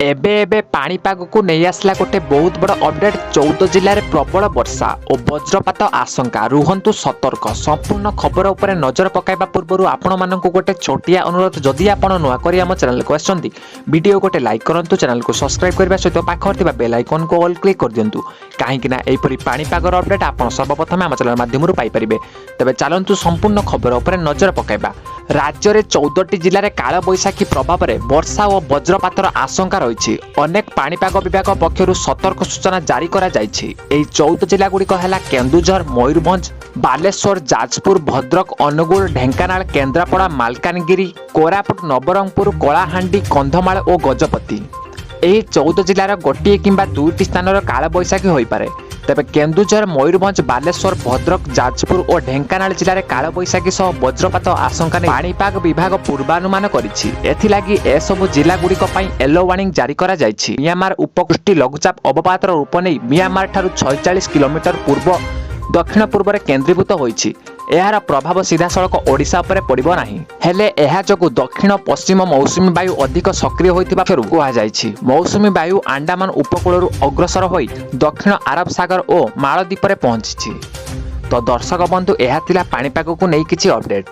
ଏବେ ଏବେ ପାଣିପାଗକୁ ନେଇ ଆସିଲା ଗୋଟେ ବହୁତ ବଡ଼ ଅପଡେଟ୍। 14 ଜିଲ୍ଲାରେ ପ୍ରବଳ ବର୍ଷା ଓ ବଜ୍ରପାତ ଆଶଙ୍କା, ରୁହନ୍ତୁ ସତର୍କ। ସମ୍ପୂର୍ଣ୍ଣ ଖବର ଉପରେ ନଜର ପକାଇବା ପୂର୍ବରୁ ଆପଣମାନଙ୍କୁ ଗୋଟେ ଛୋଟିଆ ଅନୁରୋଧ, ଯଦି ଆପଣ ନୂଆ କରି ଆମ ଚ୍ୟାନେଲକୁ ଆସିଛନ୍ତି, ଭିଡ଼ିଓ ଗୋଟେ ଲାଇକ୍ କରନ୍ତୁ, ଚ୍ୟାନେଲକୁ ସବସ୍କ୍ରାଇବ୍ କରିବା ସହିତ ପାଖରେ ଥିବା ବେଲ୍ ଆଇକନ୍କୁ ଅଲ୍ କ୍ଲିକ୍ କରିଦିଅନ୍ତୁ, କାହିଁକି ନା ଏହିପରି ପାଣିପାଗର ଅପଡେଟ୍ ଆପଣ ସର୍ବପ୍ରଥମେ ଆମ ଚ୍ୟାନେଲ ମାଧ୍ୟମରୁ ପାଇପାରିବେ। ତେବେ ଚାଲନ୍ତୁ, ସମ୍ପୂର୍ଣ୍ଣ ଖବର ଉପରେ ନଜର ପକାଇବା। ରାଜ୍ୟରେ 14ଟି ଜିଲ୍ଲାରେ କାଳବୈଶାଖୀ ପ୍ରଭାବରେ ବର୍ଷା ଓ ବଜ୍ରପାତର ଆଶଙ୍କା ରହିଛି। ଅନେକ ପାଣିପାଗ ବିଭାଗ ପକ୍ଷରୁ ସତର୍କ ସୂଚନା ଜାରି କରାଯାଇଛି। ଏହି 14 ଜିଲ୍ଲାଗୁଡ଼ିକ ହେଲା କେନ୍ଦୁଝର, ମୟୂରଭଞ୍ଜ, ବାଲେଶ୍ୱର, ଯାଜପୁର, ଭଦ୍ରକ, ଅନୁଗୁଳ, ଢେଙ୍କାନାଳ, କେନ୍ଦ୍ରାପଡ଼ା, ମାଲକାନଗିରି, କୋରାପୁଟ, ନବରଙ୍ଗପୁର, କଳାହାଣ୍ଡି, କନ୍ଧମାଳ ଓ ଗଜପତି। ଏହି 14 ଜିଲ୍ଲାର ଗୋଟିଏ କିମ୍ବା ଦୁଇଟି ସ୍ଥାନର କାଳବୈଶାଖୀ ହୋଇପାରେ। ତେବେ କେନ୍ଦୁଝର, ମୟୂରଭଞ୍ଜ, ବାଲେଶ୍ୱର, ଭଦ୍ରକ, ଯାଜପୁର ଓ ଢେଙ୍କାନାଳ ଜିଲ୍ଲାରେ କାଳବୈଶାଖୀ ସହ ବଜ୍ରପାତ ଆଶଙ୍କା ନେଇ ପାଣିପାଗ ବିଭାଗ ପୂର୍ବାନୁମାନ କରିଛି। ଏଥିଲାଗି ଏସବୁ ଜିଲ୍ଲାଗୁଡ଼ିକ ପାଇଁ ୟେଲୋ ୱାର୍ଣ୍ଣିଂ ଜାରି କରାଯାଇଛି। ମିଆଁମାର ଉପକୂଳ ଲଘୁଚାପ ଅବପାତର ରୂପ ନେଇ ମିଆଁମାର ଠାରୁ 46 କିଲୋମିଟର ପୂର୍ବ ଦକ୍ଷିଣ ପୂର୍ବରେ କେନ୍ଦ୍ରୀଭୂତ ହୋଇଛି। ଏହାର ପ୍ରଭାବ ସିଧାସଳଖ ଓଡ଼ିଶା ଉପରେ ପଡ଼ିବ ନାହିଁ। ହେଲେ ଏହା ଯୋଗୁଁ ଦକ୍ଷିଣ ପଶ୍ଚିମ ମୌସୁମୀ ବାୟୁ ଅଧିକ ସକ୍ରିୟ ହୋଇଥିବା କୁହାଯାଇଛି। ମୌସୁମୀ ବାୟୁ ଆଣ୍ଡାମାନ ଉପକୂଳରୁ ଅଗ୍ରସର ହୋଇ ଦକ୍ଷିଣ ଆରବ ସାଗର ଓ ମାଳଦ୍ୱୀପରେ ପହଞ୍ଚିଛି। ତ ଦର୍ଶକ ବନ୍ଧୁ, ଏହା ଥିଲା ପାଣିପାଗକୁ ନେଇ କିଛି ଅପଡେଟ୍।